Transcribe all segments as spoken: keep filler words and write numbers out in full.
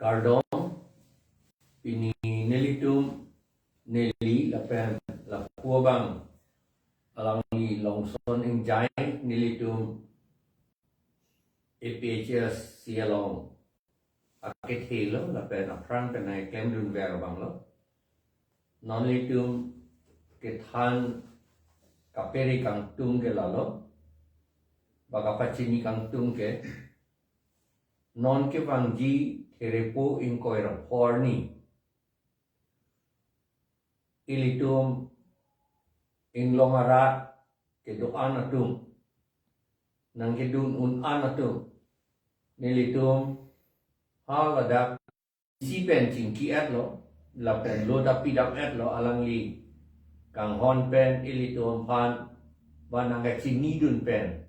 Kardom, pini nelitum neli lapen lapu abang alangli Longson Engjai, nelitum A P H L C along akethe lo lapen aphrang pen nangklemdunver abang lo. Non nelitum kethan kaperi kangtung ke lalo, ba kapachini kangtung ke, non kevangji Therepo ingkoi ra pho arni, ilitum inglong arat kedo-an atum, nangkedun un-an atum, nelitum ha ladak isi pen chingki-etlo, lapen lo ta pidam-etlo, alangli kanghon pen ilitum aphan ba nangkachinidun pen,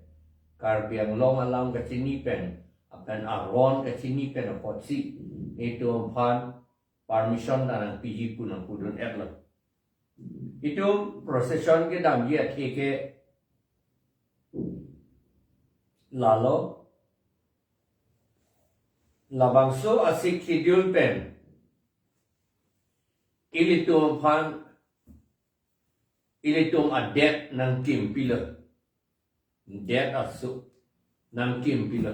Karbi Anglong alam kachini pen, lapen aron kachini pen apotsi, itum aphan permission ta nangpiji pu nangpudun-etlo. Itum procession kedamji athe ke lalo, labangso a-Sixth Schedule pen ilitum aphan, ilitum adet nangkimpilo. Det aso nangkimpilo.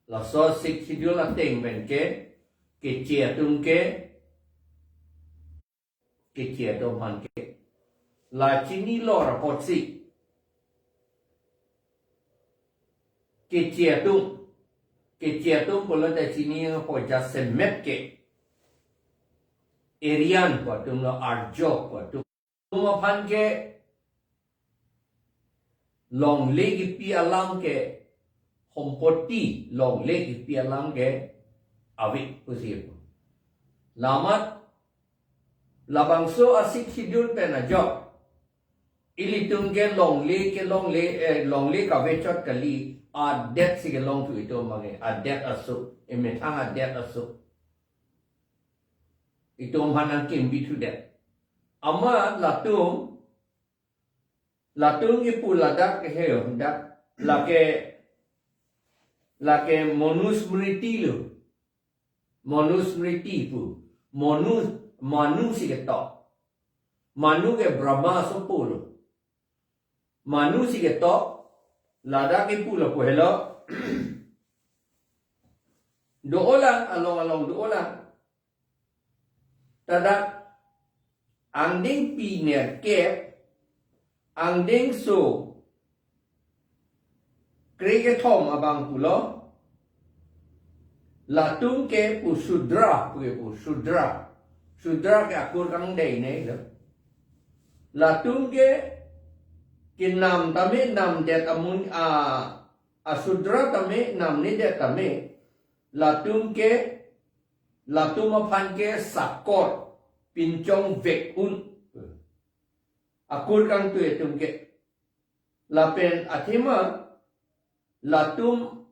Laso Sixth Schedule ateng pen ke, keche atum ke, keche atum aphan ke la chinilo ra apotsi, keche atum, keche atum pulote chini apot jasemet ke Aryan pu atum lo, Arjo pu atum. Itum aphan ke longle kipi alam ke, sompoti longle kipi alam ke ave pusi pu. Lamat labangso a-Sixth Schedule pen ajok, ilitum ke longle ke longle, eh, longle kavechot kali, adet si kelong thu itum abang ke, adet aso, emethang adet aso itum aphan nangkimpi thudet. Amat latum, latum kipu ladak ke he, dak lake, lake Manusmriti lo. Manusmriti pu. Manu, Manu si ketok. Manu ke Brahma asopo lo. Manu si ketok, ladak kipu lapu helo. Do-olang, along along do-olang. Ladak angdengpi nerkep, angdengso krekethom abang pulo, latum ke pu Sudra, pu ke pu Sudra. Sudra ke akur kangdei ne lo. Latum ke kenam tame namdet amun a, a Sudra tame namnedet tame, latum ke, latum aphan ke sakor, pinchong vek un. Akur kangtui atum ke. Lapen athema latum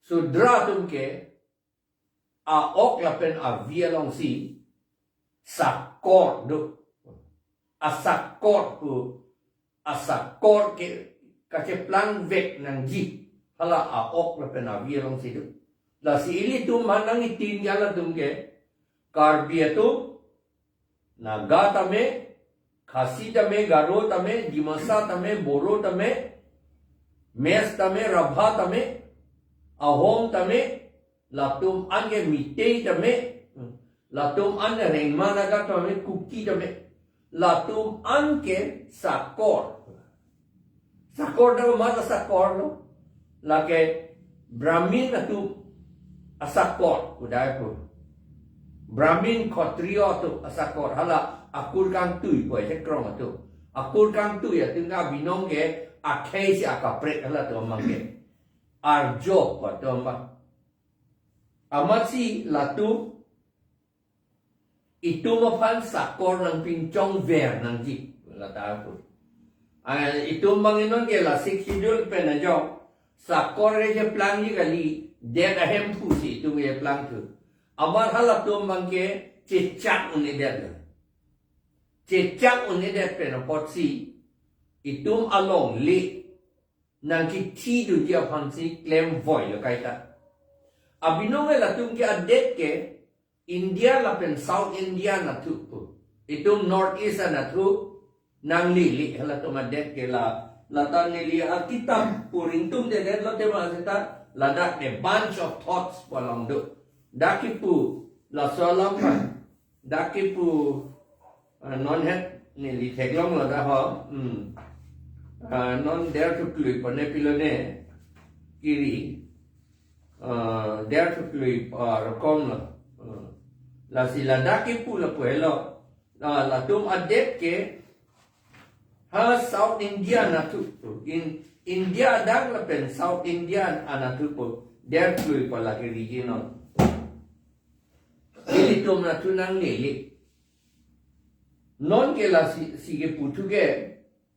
Sudra atum ke a-ok lapen avi alongsi sakor do. Asakor pu, asakor ke kacheplang vek nangji. Hala a-ok lapen avi alongsi do. Lasi ilitum aphan nangkitin ke latum ke, Karbi atum, Naga tame, Khasi tame, Garo tame, Dimasa tame, Boro tame, Mech tame, Rabha tame, Ahom tame, latum an ke Meitei tame, latum an ke Rengma Naga tame, Kuki tame, latum an ke sakor. Sakor ta mat asakor lo. Lake Brahmin atum asakor, udai pu. Brahmin Kshatriya atum asakor, hala akur kangtui pu achekrong atum. Akur kangtui atum ke abinong ke akhei si akaprek halatum abang ke. Arjo pu atum abang. Amatsi latum itum aphan sakor nangpinchongver nangji, lata pu. Ah, itum abang inon ke la Sixth Schedule pen ajok, sakor ke cheplangji kali, det ahemphu si itum keplang thu. Amat halatum abang ke chechak un-edet lo. Chechak un-edet pen apotsi, itum alongle nangkithidunji aphansi klemvoilo kaita. Abinong ke latum ke adet ke India lapen South India anatthu pu. Itum North East anatthu nanglele halatum adet ke la, lata neli akitap pu ringtum de det lote ma seta ladak A Bunch of Thoughts pu along do. Dak kipu laso alam kan. Dak kipu, ah, non het neli theklonglo dak ho. Hmm. Ah, non der thuklui pone pilone kiri. Ah, der thuklui, ah, rokom lo. Ah. Lasi ladak kipu lapu helo. Ah, latum adet ke ha South India anatthu pu. In India adak lapen South India anatthu pu. Der thuklui pala kiri non. Ilitum anatthu nanglele. Non ke lasi, si kepu thu ke,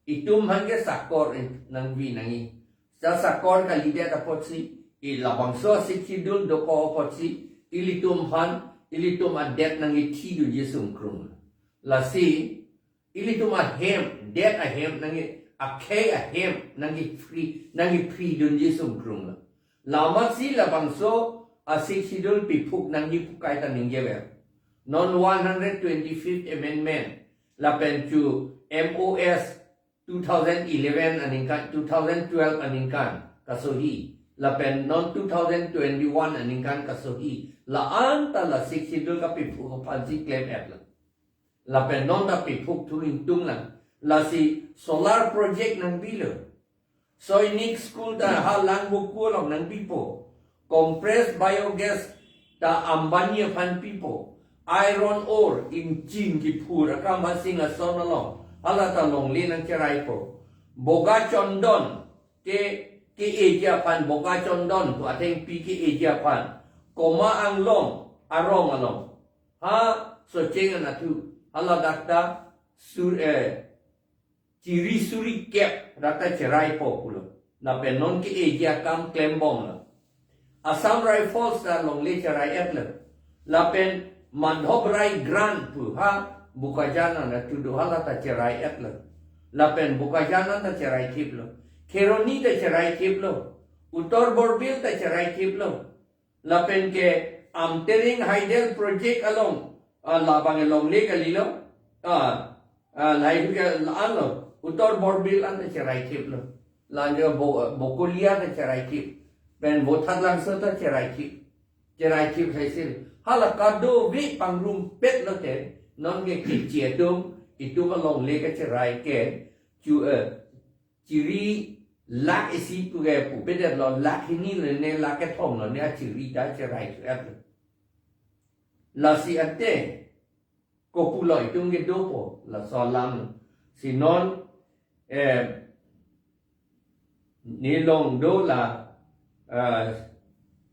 itum aphan ke sakor in nangpi nangji. Sa sakor kalidet apotsi, i labangso Sixth Schedule dokok apotsi, ilitum aphan, ilitum adet nangkethidunji sungkrung. Lasi, ilitum ahem, det ahem nangke, akhei ahem nangkepri, nangkepridunji sungkrung lo. Lamatsi labangso a Sixth Schedule piphuk nangji pu kaita ningjever. Non one hundred twenty-fifth Amendment, lapen chu M O S two thousand eleven aningkan, two thousand twelve aningkan kasohi, lapen non two thousand twenty-one aningkan kasohi, la-an ta la Sixth Schedule kapiphuk aphansi klem-et lo. Lapen non ta piphuk thu ingtung lang. Lasi solar project nangpilo. Sainik school ta ha Langvoku along nangpipo. Compressed biogas ta Ambani aphan pipo. Iron ore, ingchin kiphur akam aphan Singhason along, hala ta longle nangcheraipo. Boga Chondon ke, ke-eji aphan, Boga Chondon pu athengpi ke-eji aphan Koma Anglong arong along, ha Socheng anatthu, hala dak ta sur, eh, chiri suri kep dak ta cheraipo pulo. Lapen non ke-eji akam klembomlo. Assam Rifles ta longle cherai-et lo. Lapen Madhobrai Grant pu ha Bokajan anatthu do, hala ta cherai-et lo. Lapen Bokajan anta cheraithiplo. Kheroni ta cheraithiplo. Uttar Borbil ta cheraithiplo. Lapen ke Amtereng Hydel project along, ah, labang longle kalilo. Ah, ah, lahai ke la-an lo. Uttar Borbil anta cheraithiplo. Lanja Bo-, Bokolia ta cheraithip. Pen Bothatlangso ta cheraithip. Cheraithip hai sir. Hala kadokave pangrumpet lote, non ke keche atum, itum alongle kacherai ke, chu, eh, chiri lakh isi pu ke pupedet lo, lakh hini lo ne, lakh kethom lo ne, achiri ta cherai thu-et lo. Lasi ante, kopulo itum ke dopo, laso alam. Si non, eh, nelong do la, eh,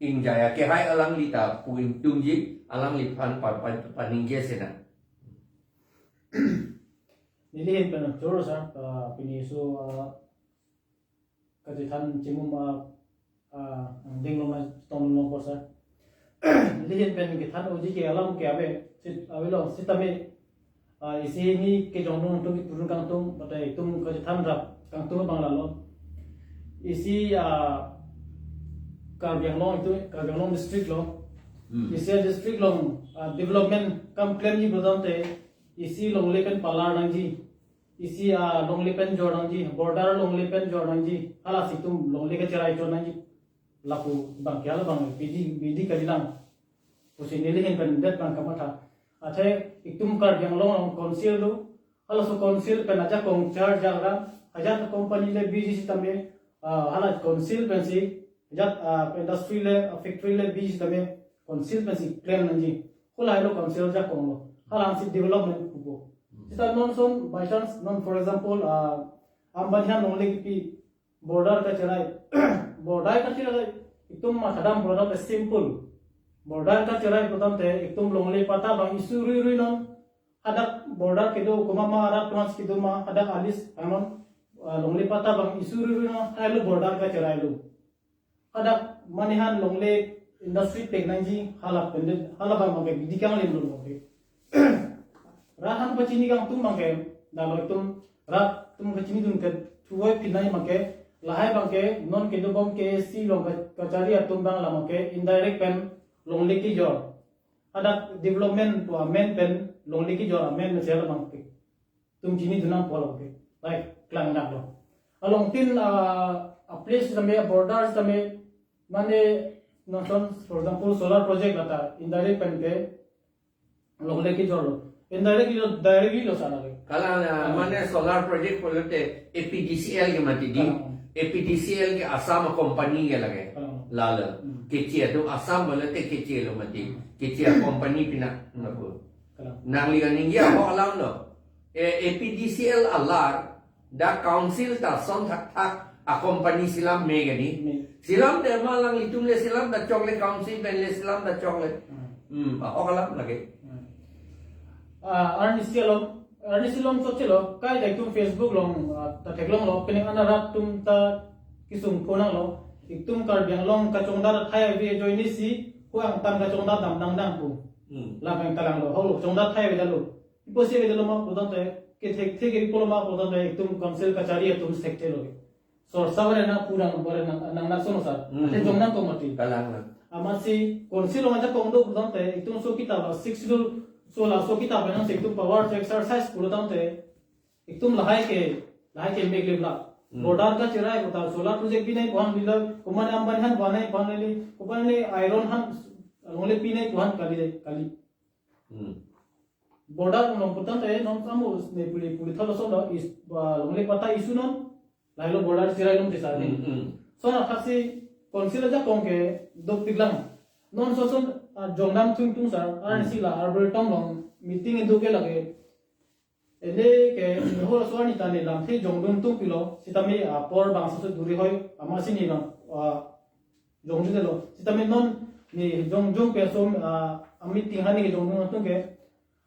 Ingjai akehai alangli ta pu ingtungji, alangliphan pa, pa, paningje sena. Neli ahin pen choro sir, ah, pini laso, ah, kachethan chimum, ah, ah, ding long na tong long ko sir. Neli ahin pen kethan uji ke alam ke ave, sit, ave lo, sitame, ah, isi ni kejong long tung kipurun kangtung, bata itum kachethan rap kangtung abang lalo. Isi, ah, Karbi Anglong itum, Karbi Anglong district lo. Hmm. Isi district along, ah, development kam klemji pulotangte, isi longle pen palar nangji. Isi, ah, longle pen jor nangji, border longle pen jor nangji, halasi itum longle kacherai jor nangji. Lapu abang ke hala abang bidi, bidi kalilang pusi neli ahin pen det abang kamatha. Athe itum Karbi Anglong along council do, halaso council pen ajakong charge alam, ajat company le biji sitame, ah, hala council pensi, ajat, ah, industry le, ah, factory le biji sitame, council pensi klem nangji. Hala helo council ajakong lo. Halasi development pupo. Sita non son by chance, non for example, ah, Ambani aphan longle kipi border kacherai. Border kacherai, itum mathadam border ke simple. Border kacherai pulotangte itum longle patta abang issue rui rui non. Hadak border kedo komat ma rat mas kedo ma, hadak alis anon, ah, longle patta abang issue rui rui non, helo border kacherai lo. Hadak mane aphan longle industry pek nangji, hala pen det, hala abang abang ke bidi kanglim lo abang ke. Rat aphan pachini kangtung abang ke, dalo itum rat atum kachinidun ke thuvoipi nai abang ke, Lahai abangke non kedobom K A C along ka-, kachari atum abang labangke indirect pen longle kejor. Hadak development pu amen pen longle kejor amen mesen abangke. Itum chinidun nangpo labangke. Lahai klang nanglo. Along tin, ah, a place tame, border tame, mane nonson, for example, solar project lata indirect pen ke longle kejor lo. Indirectly lo, directly lo sana ke. Kalang, ah, Ah. mane solar project pulote A P D C L ke mati di. Kalang. A P D C L ke Assam company ke lake. Kalang. Lalo. Hmm. Keche atum Assam pulote keche lo mati. Hmm. Keche company pina napo. Kalang. Nangli kaningje ahok alam lo. Eh, A P D C L alar, dak council ta son thakthak a company selam me kani. Me. Selam te ma alanglitum le selam ta chokle, council pen le selam ta chokle. Hmm. Hmm, ahok alam lake. Hmm. Ah, arnisi along, arnisi along chokchelo, kai dak itum Facebook along, ah, ta theklonglo, pining ana rat atum ta kesung phonanglo, itum Karbi Anglong kachongdat athai ave ajoine si, hu angtan kachongdat dam dang dang pu. Hmm. Labang talanglo, holo, chongdat athai ave dalo. Ipo si ave dalo ma putangte, kethek thek ipo lo ma putangte, itum council kachari atum sekte lo. Sor sa bare na purang bare na, nang na sono sa. Hmm. Ate jong nangkok mati. Kalang na. Amatsi council along ajakong do putangte, itum so kita ba, six schedule, so laso kita ba nang si itum power to exercise putangte, itum lahai ke, lahai ke meglip la. Hmm. Border kacherai kota solar project binai pu-an lilo, komat Ambani aphan binai pu-an lilo, komat ni iron aphan longle pinai pu-an kali, kali. Hmm. Border along putangte non amo ne puli puli thalo sono is, ba, longle patta issue non, lahelo border cherai longte sa ni. Hmm, hmm. Sono athak si council ajakong ke dopik lang. Non so son, ah, jong dam thung thung sa, Hmm. arnisi la Arbor Town along meeting indo ke lake. Ene ke, ho so arni ta ne lamthe jongdun tung pilo, sitame apor bangso so duri hoi, amatsi ne bang, ah, jongdunlo. Sitame non ne jongjong ke som, ah, a meeting hani ke jongdun tung ke.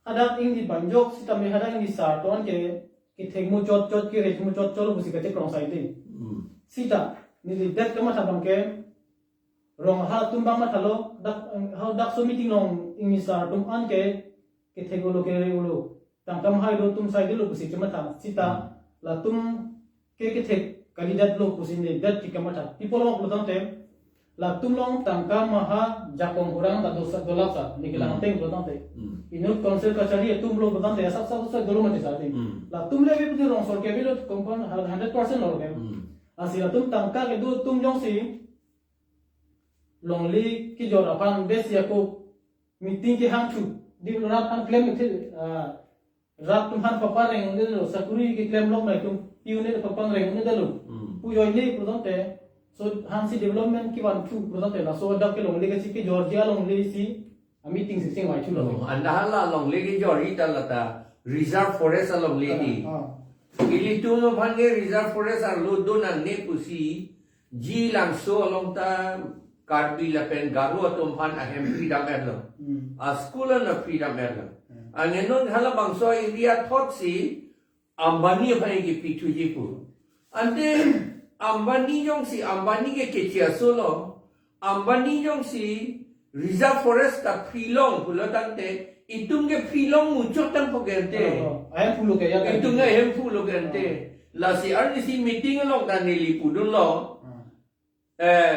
Hadak ingni banjok, sitame hadak ingni sar atum ke, kethek muchot chot, kere muchot chot pusi kachekrong sai dei. Hmm. Sita, neli det kamatha abangke, rong ahal atum abang mathalo, dak, hadak so meeting along ingni sar atum an ke, kethek ulo kere ulo. Tangka mahai do atum sai dilo pusi chematha. Sita, Hmm. latum ke kethek kalidet lo pusi ne det ke kamatha. Pi apot lo putangte, latum along tangka maha jakong kurang ta dosa dolak sa, ne kelang Hmm. ateng putangte. Hmm. Inut council kachari atum lo putangte, asap sap sa dolo mati sa dei. Hmm. Latum le ave pusi rong sor ke avelo compound hundred percent lo ke. Hmm. Lasi latum tangka kedo atum jongsi longle kejor aphan besi ako meeting kehang thu. Di rat aphan klem the, ah, rat atum aphan papareng un-edetlo, sakuri keklem lok mai atum pi un-e papareng un-edetlo. Hmm. Pu ajoine putangte, so aphansi development kevan thu putangte, laso dak ke longle kachekejorji alongle si a meeting si chingvai thulo. Oh, anta hala longle kejorji ta lata reserve forest alongle di. Ah, ah. Ilitum aphan ke reserve forest arlo do nangne pusi, Jilangso along ta Karbi lapen Garo atum aphan ahem freedom erlo. Hmm. A school an freedom erlo. Hmm. Anke non halabangso area thotsi Ambani aphan kipi thuji pu. Ante Ambani jongsi, Ambani ke keche aso lo. Ambani jongsi reserve forest ta free long pulo tangte, itum ke free long muchot tangpo ke ante. Oh, ahem pulo ke ya kan? Itum ke ahem pulo ke ante. Oh. Lasi arnisi meeting along ta neli pudunlo. Hmm. Eh,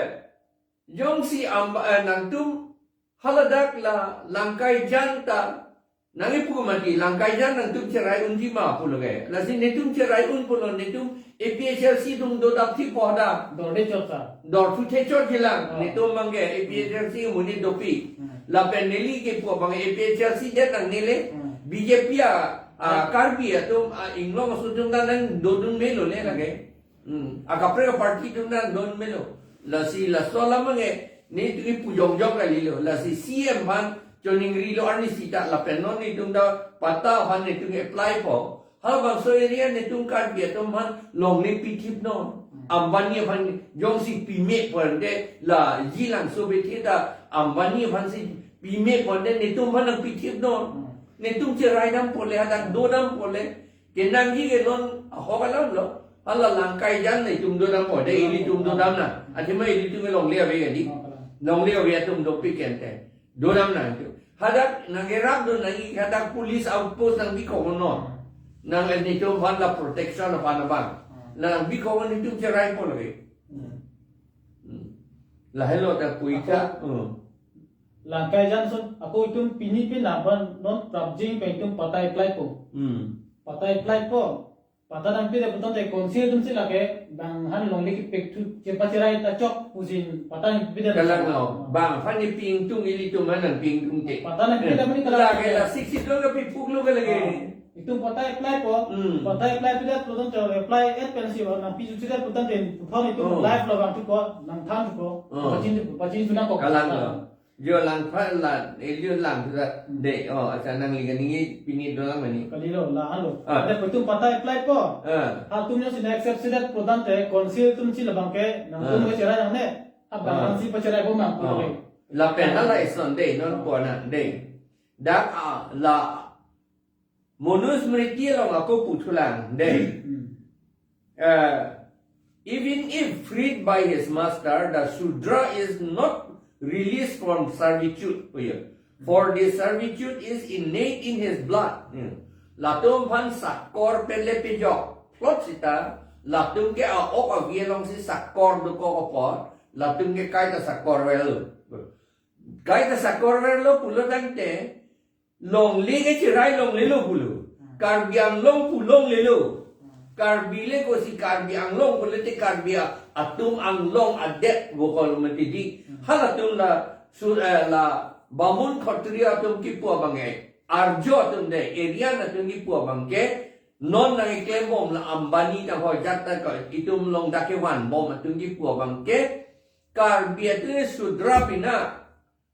jongsi Amba, eh, nangtum haladak la Langkaijan ta, nangkepu mati, Langkaijan nangtum cherai unji ma pulo ke. Lasi netum cherai un pulo, netum A P H L C atum dodap thippo da. Dorde chot sa. Dor thu the chot jilang, Oh. netum abangke A P H L C amonit dopik. Hmm. Lapen neli kepu abang A P H L C det nangne le, Hmm. B J P a, a, Hmm. Karbi atum, a, inglong aso atum ta nangdodun melo le lake. Hmm. Akaprek aparty atum nangdodun melo. Lasi laso alam abangke netum kipu jongjong kalilo. Lasi C M aphan choningrilo arnisi ta lapen non netum ta patta aphan netum applypo. Halabangso area netum Karbi atum aphan longle pithipnon. Hmm. Ambani aphan jongsi pime ponte la Jilangso bethe ta Ambani aphansi pime ponte netum aphan nangpithipnon. Hmm. Netum cherai dampo le, hadak do dampo le. Kenangji ke non ahok alam lo. Hala Langkaijan netum do dampo, de ilitum do dam na. Athema ilitum longle ave kali. Longle ave atum dopik ke ante. Do dam nangji. Hadak nangkerap do nangji, hadak police outpost nangbi kono. Nang netum aphan la protection aphan abang. Nangpi kong an itum cherai po lagi. Hmm. Hmm. Lahelo ta puita. Ako, hmm. Langkai jan son, ako itum pini pin nangpan non prapjin pen itum patta apply po. Hmm. Patta apply po. Patta nangpidet putangte council atumsi lake bang han longle kepek thu chepacherai ta chok pusi patta nangpidet. Kalang lo, bang aphan ne pi ingtung, ilitum aphan nangpi ingtungte. Patta nangpidet. Eh, mani kalang lake lo. La sixth schedule ke pi phuk lo ke lagi. Ah. Itum patta apply po. Hmm. Patta apply pidet putangte apply et pensi nangpi juchidet putangte puthot itum, oh, live lo bang thupo, nangthan thupo. Oh. Pachin thupo, pachin thu nangkok. Kalang lo. Ah. Jo langpha la, eh, jo lang ra de, oh, acha nangli kaningje pini dolang mani. Kalilo, la-an lo. Ah. Ante itum patta apply po. Ah. Halatum jongsi na-accept sidet putangte council atumsi labang ke nangtum, ah, ke cherai nangne. Abang, ah, nangsi pacherai po mang, ah, pulo ke. Lapen hala ison de, non, ah, po nang de. Dak, ah, la Manusmriti along ako puthulang de. Hmm. Uh, even if freed by his master, the Shudra is not released from servitude. Oh, yeah. For the servitude is innate in his blood. Hmm. Latum aphan sakor pen le pejok plot sita, latum ke a-ok avi alongsi sakor dokok apot, latum ke kaita sakor verlo. Kaita sakor verlo pulo tangte, longle ke cherai longlelo pulo. Hmm. Karbi Anglong pu longlelo. Hmm. Karbi le kosi Karbi Anglong pulote Karbi a-, atum Anglong adet vokol mati di. Hmm. Halatum la su-, eh, la Bamun Khatri atum kipu abang ke, Arjo atum de, Aryan atum kipu abang ke, non nangkeklem bom la Ambani ta ho jat ta ko itum along dak kevan bom atum kipu abang ke, Karbi atum Shudra pina,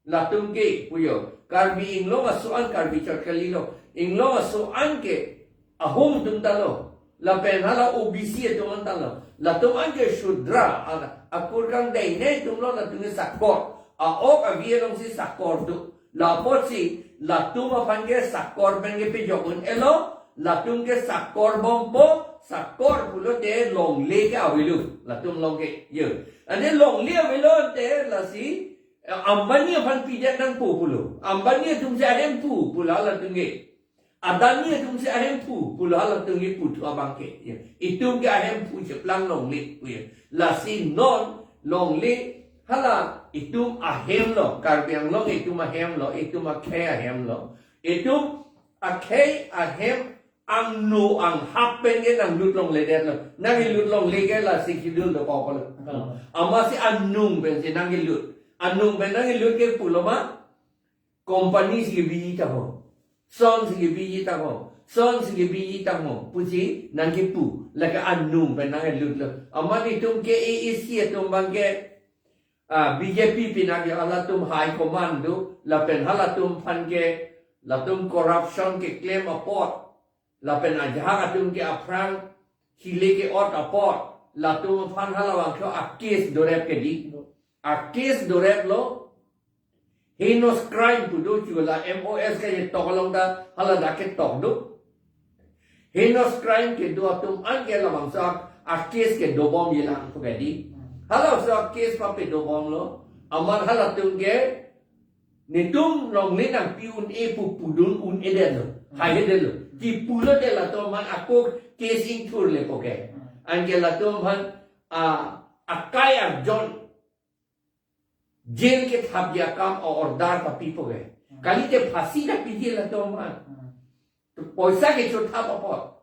latum ke puyo. Karbi inglong aso-an Karbi chot kalilo. Inglong aso-an ke ahum atum talo. Lapen hala O B C atum an talo. Latum an ke Shudra, a-, akur kangdeng ne atum lo latum ke sakor. A-ok avi alongsi sakor do. Lapotsi latum aphan ke sakor pen ke pejok un-elo. Latum ke sakor bompo, sakor pulote longle ke avelo. Latum along ke, yo. Ante longle avelo ante lasi, eh, Ambani aphan pidet nangpo pulo. Ambani atumsi ahemphu pulo halatum ke. Adani atumsi ahemphu pulo halatum ke puthu abang ke. Ya. Itum ke ahemphu cheplang longle pu ya. Lasi non longle hala itum ahem lo. Karbi Anglong itum ahem lo. Itum akhei ahem lo. Itum akhei ahem angno anghap pen ke nanglut longledetlo. Nangkelut longle ke la sixth schedule dokok apotlo. Amatsi anung pensi nangkelut. Anung pen nangkelut ke pulo ma, company si kebiji tangho. Son si kebiji tangho. Son si kebiji tangho pusi nangkepu. Lake anung pen nangkelutlo. Amat itum ke A A C atum abang ke, ah, B J P pina ke halatum high command do, lapen halatum aphan ke, latum corruption keklem apot, lapen ajahak atum ke aphrang hile ke-ot apot, latum aphan hala vangthu a-case dorep ke di. A-case doreplo, heinous crime pu do chu la M O S ke tok along ta hala dak ketok do. Heinous crime kedo atum an ke labangso a-case kedobomji lang pu ke di. Halabangso a-case pape dobomlo. Amat halatum ke netum longle nangpi un-e pu pudun un-edetlo. Haihedetlo. Kipulote latum aphan ako case ingthurle pu ke. Anke latum aphan, ah, akai arjon jail kethapji akam a-order papipo ke. Hmm. Kalite phasi ta piji latum aphan. Hmm. Poisa kechothap apot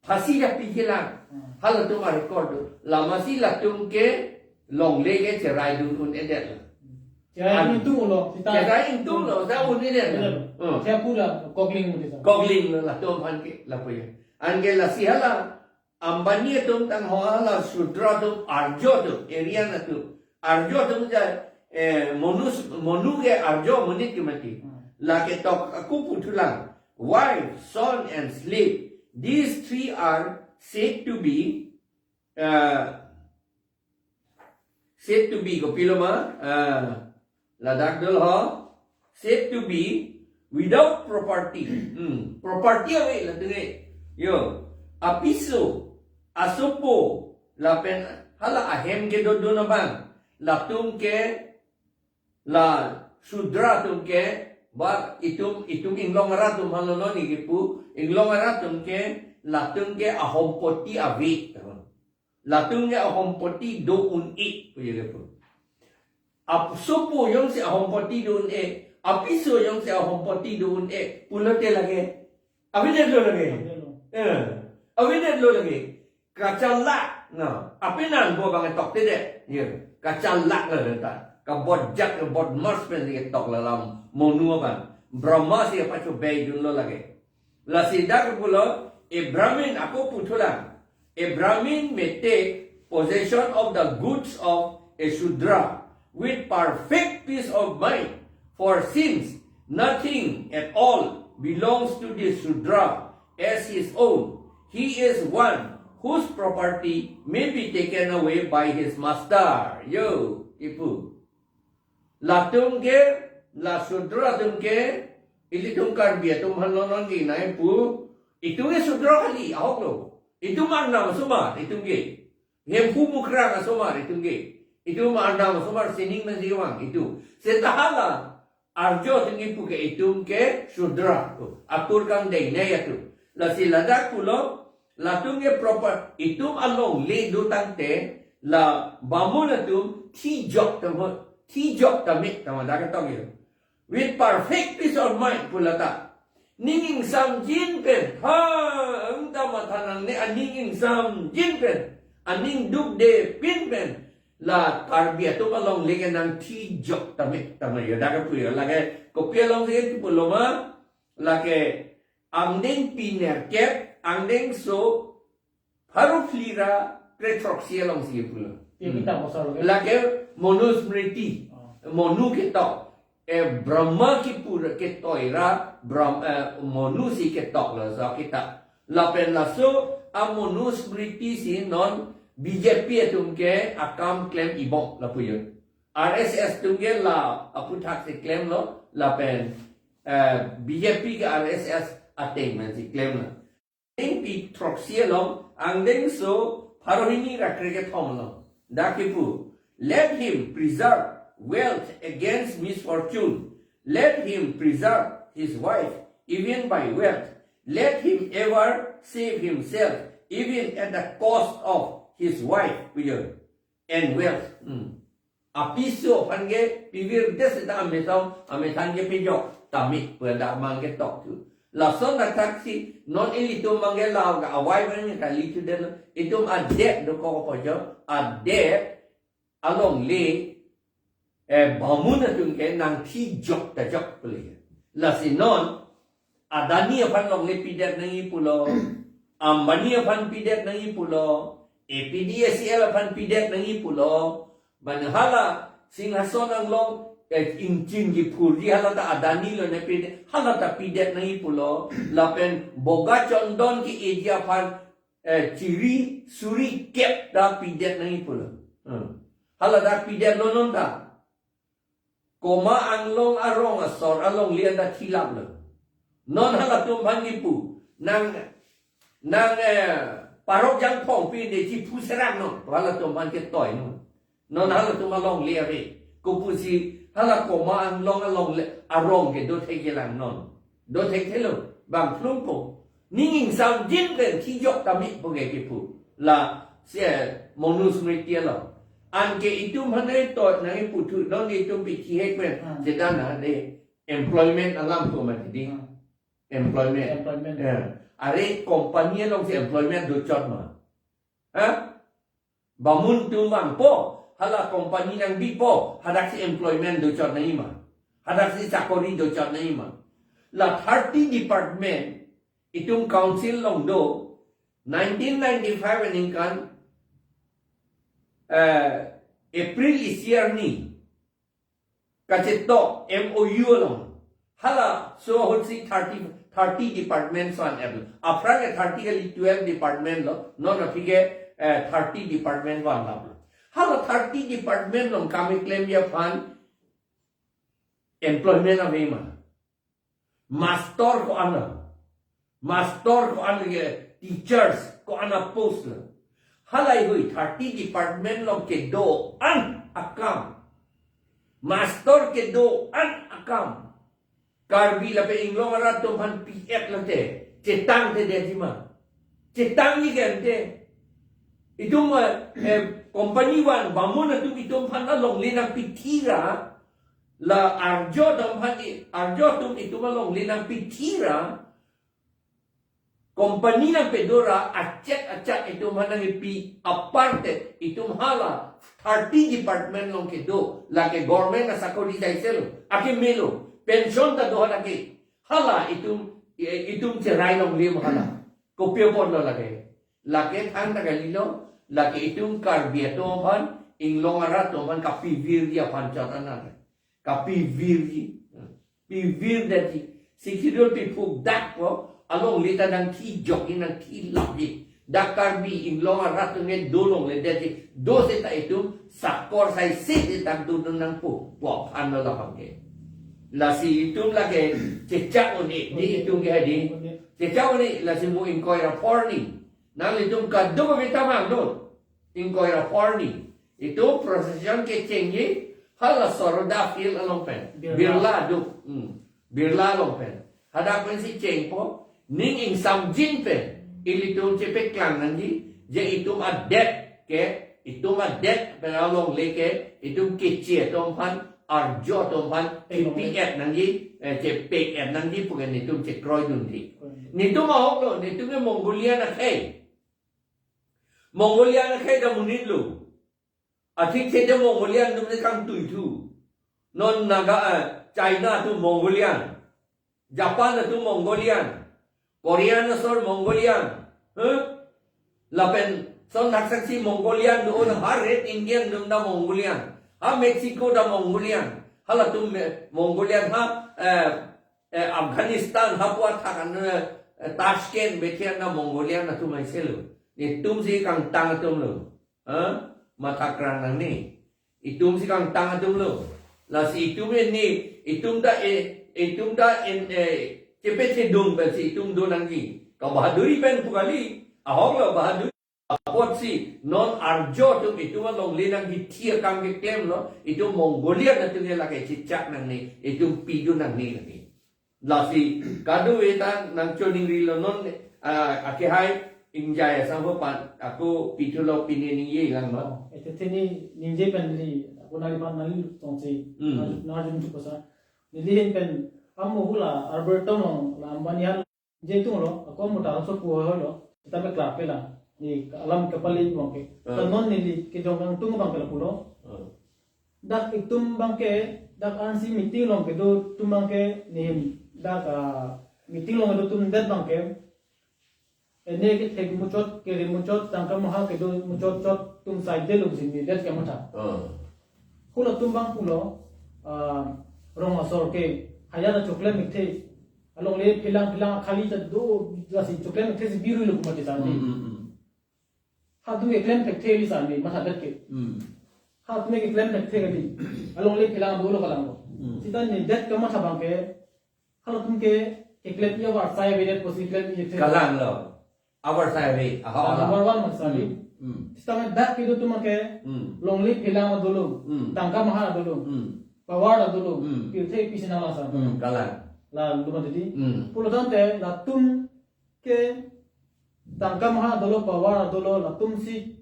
phasi ta piji lang. Hmm. Halatum a-record do. Amatsi latum ke longle ke cherai dun un-edetlo. Hmm. Cherai dun ingtunglo, sita. Cherai ingtunglo, ta un-edetlo. Edetlo. Hmm. Cherai pura koklinglo sita. Koklinglo latum aphan ke lapu ya. Anke lasi hala Ambani atum tangho hala Shudra atum, Arjo atum, Aryan atum. Arjo atum ja, eh, Manus-, Manu ke Arjo monit ke mati. Hmm. Lake tok ako puthulang. Wife, son and slave. These three are said to be, uh, said to be, kopilo ma? Ah, ladak dolo ho. Said to be without property. Hmm, property ave latum ke. Yo, apiso, asopo, lapen hala ahem kedodun abang. Latum ke la Shudra atum ke, ba itum, itum inglong arat atum halo non ne kipu, inglong arat atum ke, latum ke ahompoti ave. Latum ke ahompoti do un-e, puji le pu. Ap-, sopo jongsi ahompoti do un-e, apiso jongsi ahompoti do un-e, pulote lake. Avedetlo lake. Eh, avedetlo lake. Kachalak, na, apenan bo bang toktedet. Ya, kachalak la ta. Kabodjak, kabodmas pen si ketok la la Monu abang. Brahma si apachobei dunlo lake. Lasi dak pulo, a Brahmin ako puthulang. A Brahmin may take possession of the goods of a Shudra with perfect peace of mind, for since nothing at all belongs to the Shudra as his own, he is one whose property may be taken away by his master. Yo, kipu. Latum ke, la Shudra atum ke, ilitum Karbi atum aphan lo non ke nai pu, itum ke Shudra kali, ahok lo. Itum arnam asomar, itum ke. Hemphu Mukrang asomar, itum ke. Itum arnam asomar, sining nangjiwang, itum. Seta hala, Arjo atum kipu ke itum ke Shudra, akur kangdeng nai atum. Lasi ladak pulo, latum ke proper, itum alongle do tangte, la Bamun atum thijok tame, thijok tame, tama dak tong yo. With perfect peace of mind pu lata. Ning ingsamjin pen, ha, engta matha nangne, aning ingsamjin pen, aning dukde pin pen, la Karbi atum alongle ke nangthijok tame, tame yo, dak kepu yo, lake, kopi alongsi kipu lo ma, lake, angdengpi nerkep, angdengso, pharo phli ra krethrok si alongsi pulo. Ye kita bosor lo ke? Lake Monu Smriti. Oh. Monu ketok. Eh, Brahma kipu ra ketoi ra, Brahm-, eh, Monu si ketok laso kita. Lapen laso a Monu Smriti si non B J P atum ke akam klem ibom lapu yo. R S S atum ke la aphuthak si klemlo, lapen, eh, B J P ke R S S ateng pen si klemlo. Angdengpi throksi along, angdengso pharo hini ra krekethom along. Dak kipu, let him preserve wealth against misfortune. Let him preserve his wife, even by wealth. Let him ever save himself, even at the cost of his wife, pujo, and wealth. Hmm. Apiso aphan ke pivirdet seta amethang, amethang ke pejok tame pu dak mang ketok thu. Lason athaksi non ilitum mang ke lau ka awai bang kali thu det lo. Itum adet dokok apojo, adet alongle, eh, Bamun atum ke nangthijok tajok pule. Lasi non Adani aphan longle pidet nangji pulo, Ambani aphan pidet nangji pulo, A P D S E L aphan pidet nangji pulo, mane hala Singhason anglong, eh, ingchin kiphurji hala ta Adani lo ne pidet, hala ta pidet nangji pulo, lapen boga chondon ke-eji aphan, eh, chiri suri kep ta pidet nangji pulo. Hmm. Hala ta pidet lo non ta. Koma anglong arong asor alongle anta thilap lo. Non halatum aphan kipu. Nang, nang, eh, parok jangphong pinde chiphu serang non. Halatum aphan ketoi non. Non halatum alongle ave. Kopusi hala koma anglong alongle arong ke do thekjelang non. Do thekthelo, bang plumpo. Ning ingsamjin pen thijok tame pu ke kipu. La se Monu Smriti along. Anke itum hanai to nangkipu thu, non itum pi thihek pen. Hmm. Jedan na de employment alam ko mati di. Hmm. Employment. Employment. Ya. Are company alongsi employment dochot ma. Ha? Bamun atum vangpo, hala company nangbipo, hadaksi employment dochot nangji ma. Hadaksi chakori dochot nangji ma. La thirty department, itum council along do, nineteen ninety-five aningkan, eh, April isi arni, kachetok M O U along. Halaso ahutsi thirty, thirty department son aphrang ke thirty kali twelve department lo, non aphi ke, eh, thirty department vanlap lo. Hala thirty department along kam keklemji aphan employment ave ma. Master ko-an lo. Master ko-an ke, teachers ko-an apost lo. Halahei thirty department along kedo-an akam. Master kedo-an akam. Karbi lapen inglong arat atum aphan P F late. Chetangtedetji ma. Chetangji ke ante. Itum, eh, eh, company van bamun atum itum aphan alongle nangpithi ra, la arjo atum aphan i, arjo atum itum alongle nangpithi ra, company nangpedo ra, achek achek itum aphan nangkipi aparte, itum hala thirty department along kedo, lake government asakori jaiselo, ake melo, pension ta do lake, hala itum, eh, itum cherai longle ma hala. Kopi apotlo lake? Lake than ta kalilo, lake itum Karbi atum aphan, inglong arat atum aphan kapivirji aphan chot anan. Kapivirji. Pivirdetji. Sixth Schedule piphuk dak ko, alongle ta nangthijokji, nangthilapji. Dak Karbi inglong arat atum ke dolongledetji. Do seta itum sakor sai se seta dodun nangpo. Pu aphanlo labang ke. Lasi itum lake chechak un-e, dei itum ke dei. Chechak un-e, lasi mo ingkoi ra phongo arni. Nanglitum kadokave ta vangnon. Ingkoi ra phongo arni. Itum procession kechengji, hala Saroda Field along pen. Birla. Birla do. Hmm. Birla along pen. Hadak pensi chengpo, ning ingsamjin pen, ilitum chepeklang nangji, je itum adet ke, itum adet pen alongle ke, itum Keche atum aphan, arjo atum aphan, Pek nangji. Chepek-et nangji, eh, chepek-et nangji, pu ke netum chekroidunde. Kroidun. Netum ahoklo, netum ke Mongolian akhei. Mongolian akhei ta monit lo. Athik seta Mongolian atum si kangtuithu. Non Naga, eh, China atum Mongolian. Japan atum Mongolian. Korean asor Mongolian. Huh? Lapen son thaksaksi Mongolian do, ha Red Indian atum ta Mongolian. Ha Mexico ta Mongolian. Halatum me-, Mongolian ha, eh, eh, Afghanistan ha pu athak an, eh, Tashkent bethian ta Mongolian atum aiselo. Netum si kangtang atum lo. Ha? Matha krang nangne. Itum si kangtang atum lo. Lasi itum ini, itum ta, eh, itum ta in, eh, chepechedung pensi itum do nangji. Kabahaduri pen pu kali, ahok lo bahaduri. Apotsi non arjo atum itum alongle nangkithi akam keklemlo, itum Mongolian atum ke lake chechak nangne, itum pidun nangne lake. Lasi kadokave ta nangchoningrilo non, ah, akehai ingjai asangho pan ako pithulo, pine ningje langlo. Ete theni ningje pen neli ako nari pan nari tongsi. Hmm. Nar-, narjun chukosa. Neli hin pen amo hula Alberta along la Ambani han je tunglo, ako muta so pu hoilo. Kita me klar pela. Ni alam kepali bangke. Hmm. Kanon neli kejong kangtung bangke lapulo. Hmm. Dak itum bangke, dak ansi meeting along kedo atum bangke, nehin dak, ah, meeting along kedo atum det bangke, ene kethek muchot, kere muchot, tangka maha kedo muchot chot atum saidelo pusi nedet kematha. Ah. Hula atum bang pulo, ah, rong asor ke, haya ta choklem ikthe, alongle phelang phelang akhali ta do, lasi choklem ikthe si biru lo kumati tani. Hmm, hmm, hmm. Hatum keklem thekthe kali sa ne mathadet ke. Hmm. Hatum keklem thekthe kali. Alongle phelang dolo kalang lo. Hmm. Sita nedet kematha bangke. Halatum ke keklem iya avarsai avedet pusi klem iya the. Kalang lo. Avarsai ave. Aha, ah, aha. Number one mansari. Hmm. Hmm. Sita me dak kedo atum ke. Hmm. Longle phelang dolo. Hmm. Tangka maha dolo. Hmm. Power dolo. Hmm. Pirthe pisi nang la sa. Hmm. Kalang. La luma didi. Hmm. Pulo tangte latum ke tangka maha dolo, power dolo, latum si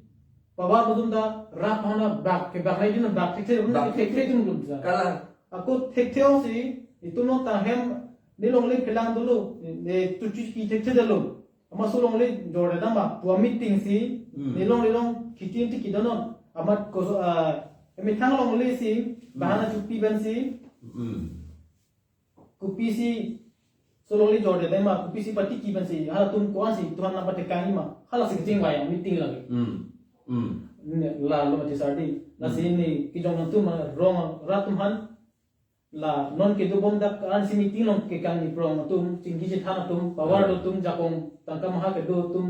power dolo ta rat hana bak ke bak nai din bak thekthe, bak thekthe thekthe dun dun sa. Kalang. Ako thekthe ong si, itum long tanghem, ne longle phelang dolo, ne tuchi ki thekthe dolo. Ama so longle jor dam ba, pu ameeting si, hmm, ne longle long khiti ti ki donon. Ama koso, ah, emethang longle si, hmm, bahana chupi ban si. Hmm. Kopisi, so longle jor dam ma, kopisi patiki pensi, halatum ko-ansi, Tuhan nangpatekangji ma, hala si kecheng bayang, meeting lagi. Hmm. Hmm. Ne, la lo mati sardi, lasi, hmm, ne, kejong atum, rong, rat atum han, la, non kedo bom dak, ansi meeting along kekangji prong atum, chingki chethan atum, power, hmm, atum, jakong, tangka maha kedo atum,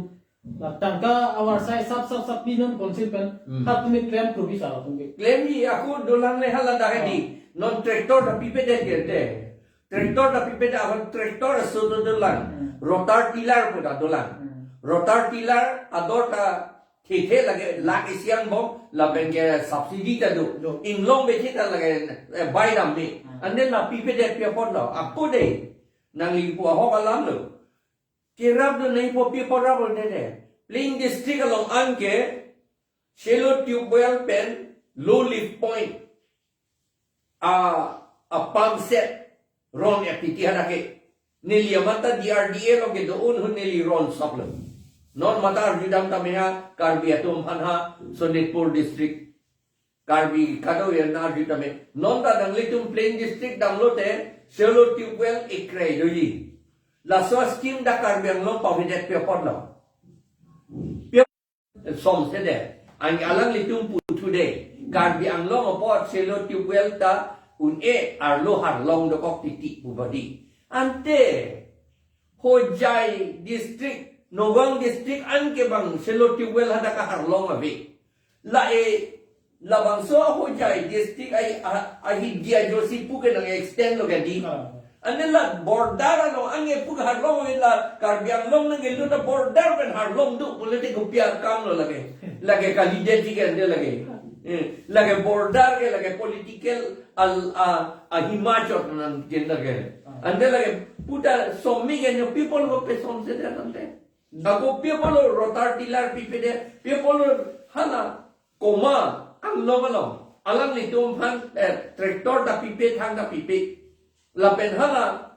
la tangka avarsai sap sap sap pinon council pen. Hmm. Halatum klem probi sa latum ke. Klemji ako dolang le hala dak di. Oh. Non tractor ta pipedet gerte. Tractor ta pipedet, avan tractor aso dolang. Hmm. Rotor tiller pu ta dolang. Hmm. Rotor tiller ador ta thekthe lake lak isi angbong lapen ke subsidy ta do. Do. Inglong beche ta lake, eh, bai dam ni. Hmm. Ante la pipedet pi apotlo. Ako de. Nangli pu ahok alam lo. Kerap do nai po pi porap lo nene. Plain district along an ke Shallow tube well pen low lift point a, a pump set ron epiti hadak ke. Neli amat ta D R D A along kedo-an ahut neli ron sok lo. Non mamat arjudam tame ha Karbi atum aphan ha Sonitpur district. Karbi kadokave arjudam tame. Non ta nanglitum plain district damlote shallow tube well ekrei doji. Laso scheme dak Karbi Anglong pavidet pi apotlo. Pi somsedet. Anke alanglitum puthude. Karbi Anglong apot shallow tube well ta un-e, arlo harlong dokok titi pu badi. Ante Hojai district, Nagaon district anke bang shallow tube well hadak harlong ave. La-e, labangso Hojai district ai, a, ahi dia josi pu ke nang extend lo ke di. Ah. Ante la border along anke pu harlong ave, la Karbi Anglong nangkelo ta border pen harlong do pulote kopi akam lo lake. Lake kalidet ke ante lake. Eh, lake border ke lake political al, a, a himachot nang jen lake. Ante lake puta somi ke nyo people ko pe somsedet ante. Ako people rotor tiller pipedet, people hala koma anglong along. Alanglitum aphan, eh, tractor ta pipe, thang ta pipe. Lapen hala,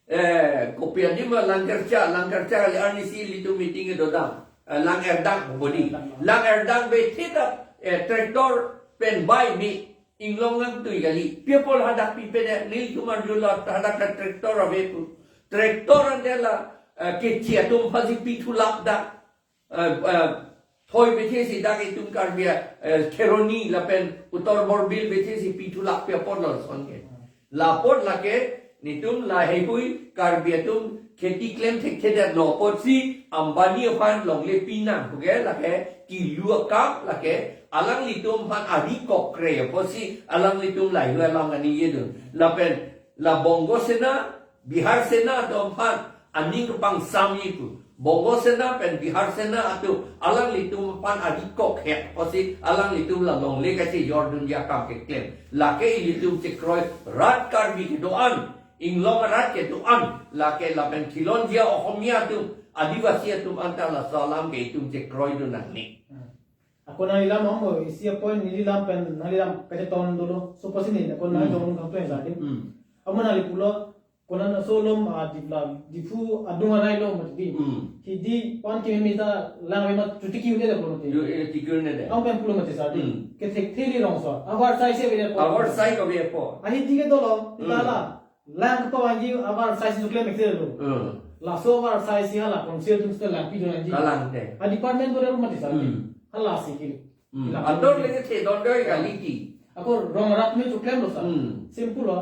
eh, kopi adim ma Langkercha, Langkercha kali arnisi ilitum meeting kedo dam. Eh, Langerdang bodi. Langerdang bethe ta, eh, tractor pen bai mi inglong nangtui kali. People hadak pipedet, nelitum arjulo hadak ta tractor ave pu. Tractor ante la, eh, kechi atum aphansi pithulap dak. Eh, eh, thoi bethe si dak itum Karbi, eh, Kheroni lapen Uttar Borbil bethe si pithulap pi apotlo lason ke. La apot lake, netum laheihui Karbi atum kheti klem thekthedetlo apotsi Ambani aphan longle pinang pu ke lake kilu akam lake alanglitum aphan ari kokrei apotsi alanglitum laheihui alam kaningje dun. Lapen la Bongo Sena, Bihar Sena atum aphan aning kepangsamji pu. Bongo Sena pen Bihar Sena atum alanglitum aphan ari kok het apotsi alanglitum la longle kachejor dunji akam keklem. Lake ilitum chekroi rat Karbi kedo-an, inglong arat kedo-an, lake lapen khilonjia Ohomia atum, Adivasi atum anta laso alam ke itum chekroi dun nangne. Hmm. Ako nangli lam amo, isi a-point neli lam pen nangli lam kachetong dolo. So, pasi ni, ako nang Hmm. tong kang pen sa di. Hmm. Amo nangli pulo, konat aso alom, ah, Dipla, Diphu adung arai lo mati di. Hmm. Hidi pan kimi mita lang ave mat chuti ki un'e de pulo mati. Yo, eh, tiki un'e de. Ang pen pulo mati sa di. Hmm. Kethekthele rongso. Avar sai si ave de pulo. Avar sai ko ave po. Ahi di ke dolo, Hmm. lala. Lang kepavanji avar sai si suklem ekte lo. Hmm. Laso avar sai si hala council atum seta lang pidun nangji. Kalang te. A department ko de mati sa di. Hmm. Halasi ke. Hmm. Lang Andor pidun. Leke the don doi kali ki. Ako rong arat me chuklem lo sa. Hmm. Simple lo.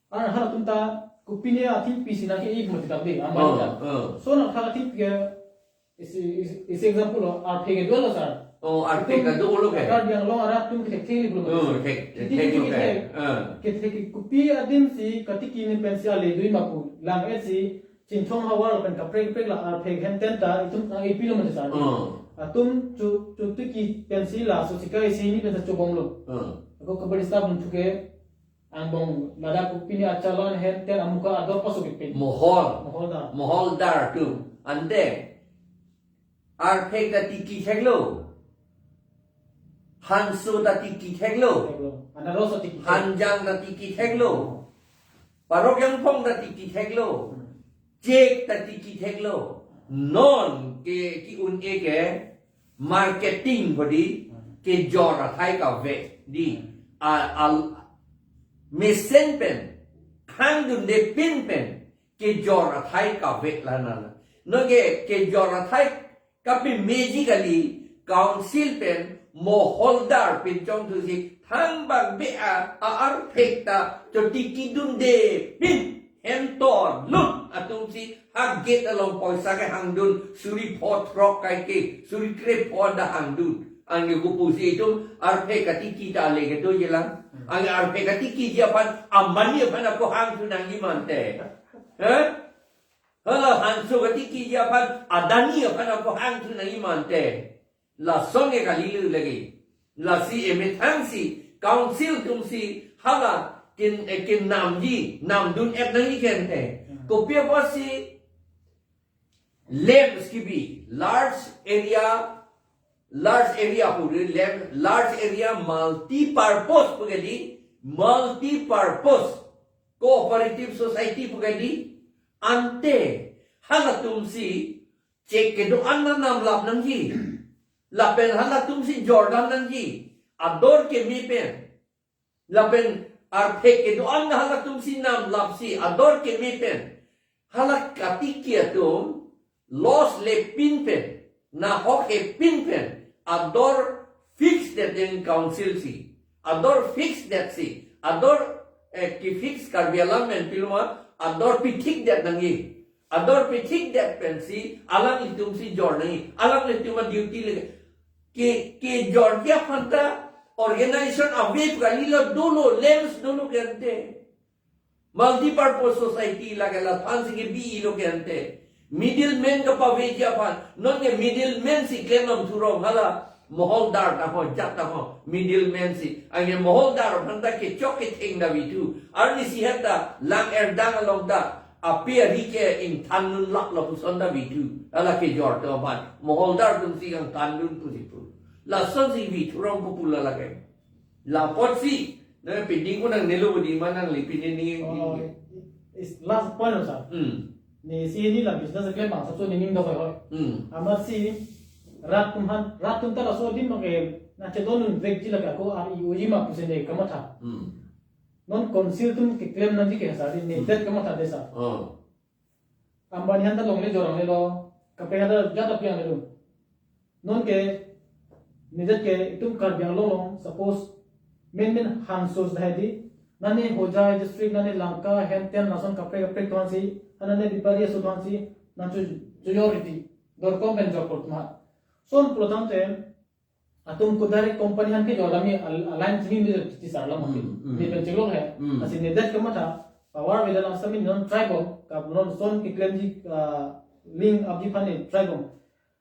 Ar halatum ta kopine athengpi si nangke-ik mati tap de, amai Oh, ta. Oh. So nangthak athengpi ke, isi, isi, isi example lo, arphe kedo lo sir. Oh, arphe kedo lo ke. Karbi Anglong arat atum kethekthele pulo mati. Oh, thek, Thek, thek thek, lo ke. Thek. Ah. Kethek kopi adim si katiki ni pensi ale dui ma pu. Lang-et si Chinthong havar pen kaprek kaprek la arphe henten ta itum nang-epi lo mati sir. Oh. Atum chu, chu tiki pensi laso sika isi ni pensi chobom lo. Oh. Ako kabadi staff nung thuke angbong ladak kopine achalon henten amuka ador paso kepin. Mohol. Mohol dar. Mohol dar atum. Ante arphe ta tiki theklo. Hanso ta tiki theklo. Theklo. Anaros ta tiki thek. Hanjang ta tiki theklo. Parok Yangphong ta tiki theklo. Hmm. Chek ta tiki theklo. Non ke ki-un-e ke marketing bodi Hmm. kejor athai kave di. Hmm. A, a, mesen pen, khang dunde pin pen, kejor athai kave la nana. Noke kejor athai kapemeji kali council pen mohol dar pinchong thusi thangbak be a, a arphe ta chotiki dunde pin hem to lut atum si ha gate along poisa kehang dun suri pho throk kaike suri kre pho da hang dun. Anke kopusi itum arphe katiki ta ale kedo jelang. Anke arphe katiki ji aphan Ambani aphan ako hang thu nangji mante. He? Hala Hanso katiki ji aphan Adani aphan ako hang thu nangji mante. Lason ke kali lu lagi. Lasi emethang si council atum si hala kin, eh, kin namji, namdun-et nangji kente. Hmm. Kopi apotsi LAMPS kibi, large area large area pu ri, land, large area multi-purpose pu ke di, multi-purpose cooperative society pu ke di, ante halatum si chek kedo-an na namlap nangji. Lapen halatum si jordam nangji. Ador keme pen. Lapen arphek kedo-an na halatum si namlap si ador keme pen. Hala katiki atum loss le pin pen, nahok he pin pen, ador fix det in council si. Ador fix det si. Ador, eh, ke fix Karbi alam pen piloma, ador pithik det nangji. Ador pithik det pensi, alanglitum si jor nangji. Alanglitum a-duty le. Ke, kejorji aphan ta organization ave pu kalilo, dolo, LAMPS dolo ke ante. Multi-purpose society lake laphan si kebi-i lo ke ante. Middleman kapaveji aphan. Non ke middleman si klem Amthurong hala. Moholdar ta ho, jat ta ho, middleman si. Anke moholdar aphan ta kechok ketheng ta vithu. Arnisi het ta lang erdang along ta api ari ke ingthan dun lak lapuson ta vithu. Hala kejor atum aphan. Moholdar atum si kangthan dun pusi pu. Lason si Amthurong pu pu la lake. Lapotsi, na piding ko nangnelo di ma nangli pine ni Oh, ni. Is last point, sir. Hmm. Nesi ni la business ke bang sabso ning dok hoi. Hmm. Amatsi rat atum aphan, rat atum ta laso adim abang ke nangchedondun vekji lake ako ar i uji ma pusi ne kamatha. Hmm. Non council atum keklem nangji ke sir, ne Hmm. det kamatha de sir. Oh. Ambani aphan ta longle jorong lelo, kaprek aphan ta jat apli ang lelo. Non ke, nijat ke itum Karbi Anglong along, suppose, main main Hanso dah di, nani Hojai district, nani Lanka, Henten, lason kaprek kaprek atum aphansi, nani Bipari aso atum aphansi, nangcho-, chojor riti, dorkom pen jor kor tuma. Son pulotangte, atum ko direct company aphan kejor lami al-, align chini ni ti sar lam Hmm, hmm. Ni pen chiklo he. Hmm. Lasi ne det kamatha, power avedet lang sami non try bom, kap non son keklemji, ah, link upji aphan ne try bom.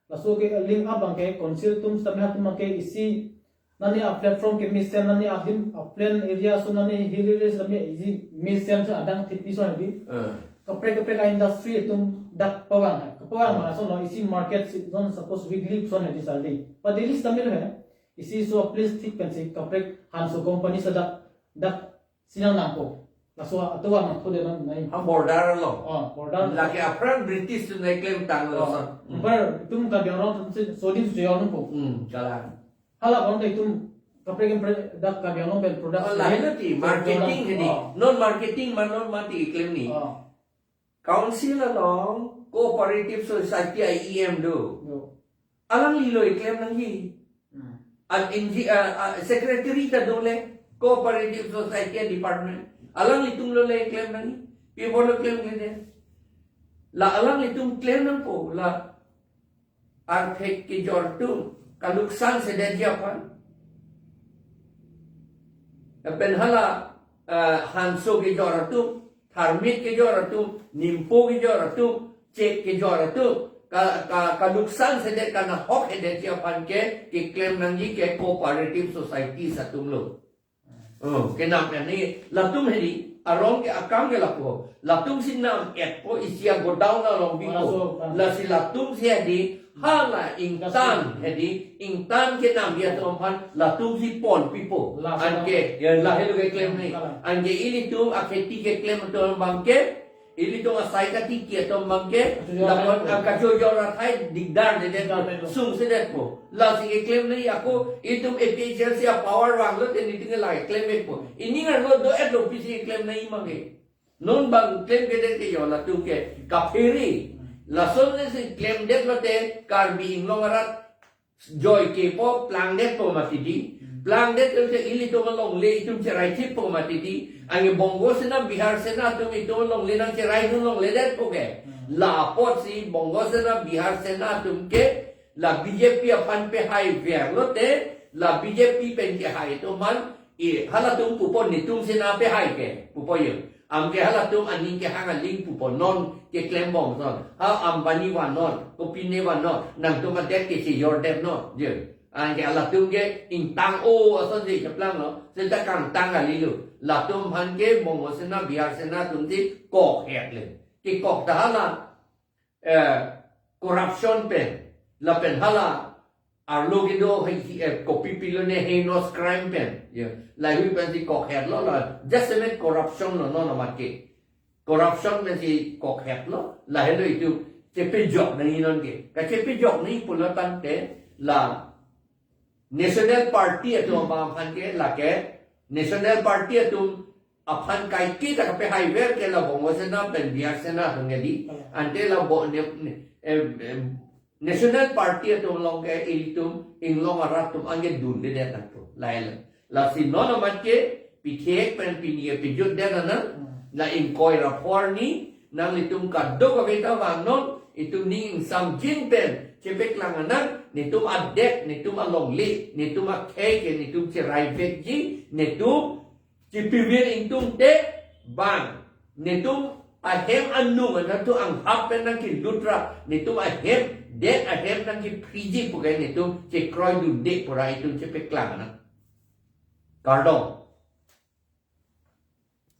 Laso ke link up abang ke council atum sitame halatum abang ke isi nani a-platform kemesen, nani adim a-plain area ason, nani hill area ason, nani isi mesen ason adang thipi ason di. Eh. Kaprek kaprek a-industry atum dak pavang hai. Kapavang Hmm. ma ason lo isi market si zone suppose weekly ason hai di sir di. Pa daily sitame lo hai. Isi so place thik pensi kaprek Hanso company ason dak, dak sinang nangpo. Laso atovar nangpo de nang nai. Ha border lo. Oh, border. Lake aphrang British atum nangklemtang lo Oh. Son. Hmm. Bar itum Karbi Anglong atum si sodin suyo nangpo. Hmm, kalang. Hala kon itum kaprek kaprek dak Karbi Anglong pen product Oh, si. Lahelo ti, marketing Oh. hedi. Non marketing ma non mati keklem ni. Oh. Council along cooperative society a-E M do. Yo. Alangli lo keklem nangji. Hmm. An N G, ah, ah, secretary ta do le cooperative society department. Alanglitum lo le keklem nangji. Pi apot lo klemkle de. La alanglitum klem nangpo la arphek kejor atum kaluksan sedetji aphan. Lapen hala, eh, Hanso kejor atum, Tharmit kejor atum, Nimpo kejor atum, Chek kejor atum, ka, ka, kaluksan sedet kanahok sedetji aphan ke, keklem nangji ke cooperative society atum lo. Oh, kenam ya ni, latum hedi, arong ke akam ke lapu. Latum si nam-etpo isi a-godown along bipo. Laso, ah. Lasi latum si hedi, hala ingtan Laso. hedi, ingtan kenam ya atum aphan, latum si ponpipo. Laso. Anke, ya lahelo keklem ni. Kalang. Anke ilitum akheti keklem atum abang ke, ilitum asai katiki atum abang ke, Kachojor lapuan athai. ah, kachojor athai dikdar dedet, Dikdar dedet. sungsedetpo. Lasi keklem nangji ako, itum A P H L C a-power vanglote niting la keklem-etpo. Ining arlo do-etlo pisi keklem nangji ma ke. Non abang klemkledet ke yo latum ke kaphere. Lason le si klemdetlote Karbi Anglong arat joike po plangdetpo mati di. Hmm. Plangdetlote ilitum alongle itum cheraithippo mati di. Anke Bongo Sena, Bihar Sena atum itum alongle nangcheraidun longledetpo ke. Hmm. La apotsi Bongo Sena, Bihar Sena atum ke la B J P aphan pehai verlote, la B J P pen kehai atum aphan, i halatum pupo netum Sena pehai ke, pupo yo. Anke halatum aning kehang aling pupo non keklem bom non. Ha Ambani vannon, kopine vannon, nangtum adet kechejordet non, je. Anke halatum ke ingtang-o ason je chaplang lo, seta kangtang kalilo. Latum aphan ke Bongo Sena, Bihar Sena atum si kokhet le. Kekok ta hala, eh, corruption pen, lapen hala arlo kedo hai hi, eh, kopi pilone heinous crime pen. Ya, lahei pensi kokhetlo la. Just a mere corruption lo, non amat ke. Corruption pensi kokhetlo. Lahelo itum chepejok nangji non ke. Kachepejok nangji pulo tangte la National Party atum aphan ke lake National Party atum aphan kaike ta kapehaiver ke la Bongo Sena pen Bihar Sena atum ke dei. Ante la bo ne, ne, em, em, National Party atum along ke ilitum inglong arat atum anke dundedet nangpo. Lahelo. Lasi non amat ke pithek pen pini kepejutdet nang, la ingkoi ra pho arni nanglitum kadokave ta vangnon, itum ning ingsamjin pen chepeklang nang, netum adet, netum alongle, netum akhei ke netum cheraivekji, netum chepivir ingtungte bang, netum ahem anung anatthu anghap pen nangkelut ra, netum ahem, det ahem nangkephriji pu ke netum chekroidunde pura itum chepeklang nang. Kardom.